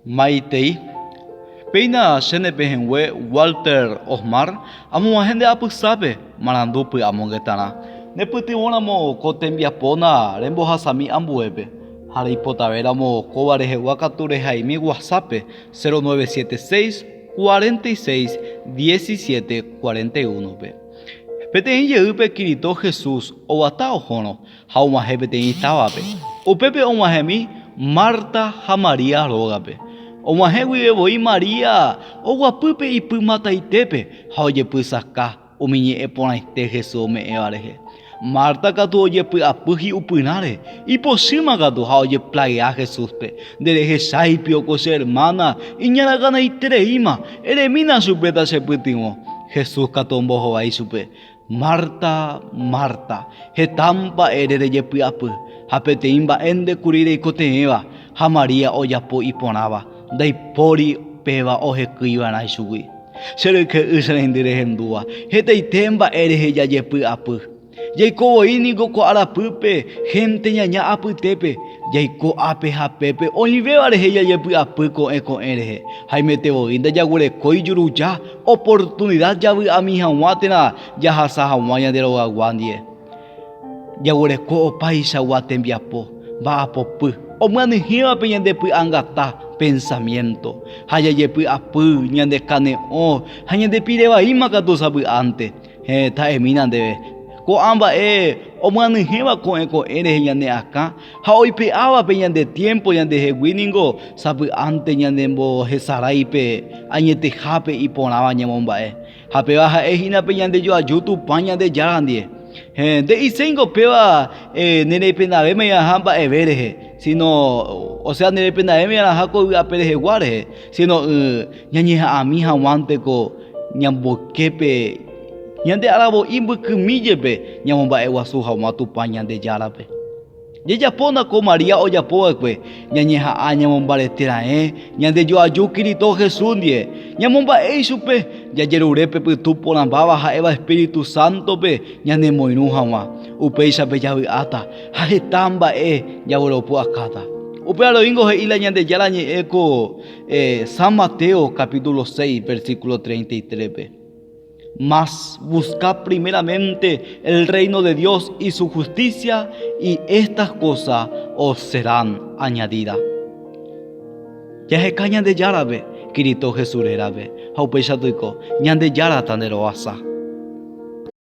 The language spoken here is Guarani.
Maitei. Péina che ne pehẽngue Walter Osmar amog̃uahẽ nde apysápe marandu py'amongetarã. Ne pytyvõramo ko tembiapóna rembohasami ambuépe ha reipotavéramo kóva rehegua katu rehaimi WhatsApp-pe 0976 46 17 41-pe. Peteĩ jeýpe Kirito Jesús oguata ohórõ ha og̃uahẽ peteĩ távape. Upépe og̃uahẽmi Marta ha María rógape. Og̃uahẽ guive voi María oguapy pe ipymataitépe ha ojepysaka umi ñe'ẽ porãite Jesús ome'ẽva rehe. Marta katu ojepy'apy hi'upyrãre, ipochýma katu ha ojeplagea Jesúspe, Nderehechái pio ko che ermána iñaraganaitereíma, eremína chupe tachepytyvõ. Jesús katu ombohovái chupe, Marta, Marta, heta mba'ére rejepy'apy, ha peteĩ mba'énte kuri reikotevẽva, ha María ojapo iporãva, ndaipóri péva ohekýi va'erã ichugui. Che ryke'y che reindy rehendúva, hetaite mba'e rehe jajepy'apy. Jaiko voi niko ko arapýpe hénte ñaña apytépe, jaiko ápe ha pépe oĩvéva rehe jajepy'apy ko'ẽ ko'ẽ rehe. Haimete voi ndajaguerekói juruja oportunidad javy'ami hag̃ua térã jahasa hag̃ua ñande rogaygua ndive. Jaguereko opaichagua tembiapo, mba'apopy, omyanyhẽva pe ñande py'angata, pensamiento, ha jajepy'apy ñande kane'õ ha ñande pire vaíma katu sapy'ánte. Héẽ, ta'emína ndéve, ko'ã mba'e omyanyhẽva ko'ẽ ko'ẽ rehe ñane akã ha oipe'áva pe ñande tiémpo ñandehegui ningo sapy'ánte ñanembohesarái pe añetehápe iporãva ñamomba'e. Ha péva ha'e hína pe ñandejoaju Tupã Ñandejára ndive. Héẽ, nde'iséingo péva nerepenavémai'arãha mba'eve rehe, síno, osea nerepenavémai'arãha ko yvy ape rehegua rehe, síno ñañeha'ãmi hag̃uánte ko ñamboyke pe ñande aravo'i mbykymi jepe ñamomba'eguasu hag̃ua Tupã Ñandejárape. Jajapóna ko María ojapo va'ekue, ñañeha'ã ñamombarete raẽ ñande joaju Kirito Jesús ndive, ñamomba'e ichupe, jajerure pe Pytu Porãmbáva ha'éva Espíritu Sántope ñanemoirũ hag̃ua, upéichape javy'áta ha heta mba'e jagueropu'akáta. Upéva roĩngo he'i la Ñandejára ñe'ẽ ko San Mateo capítulo 6 versículo 33-pe. Mas buscad primeramente el reino de Dios y su justicia, y estas cosas os serán añadidas. Jaheka Ñandejárape, Kirito Jesús rérape, ha upéicha toiko, Ñandejára tanderovasa.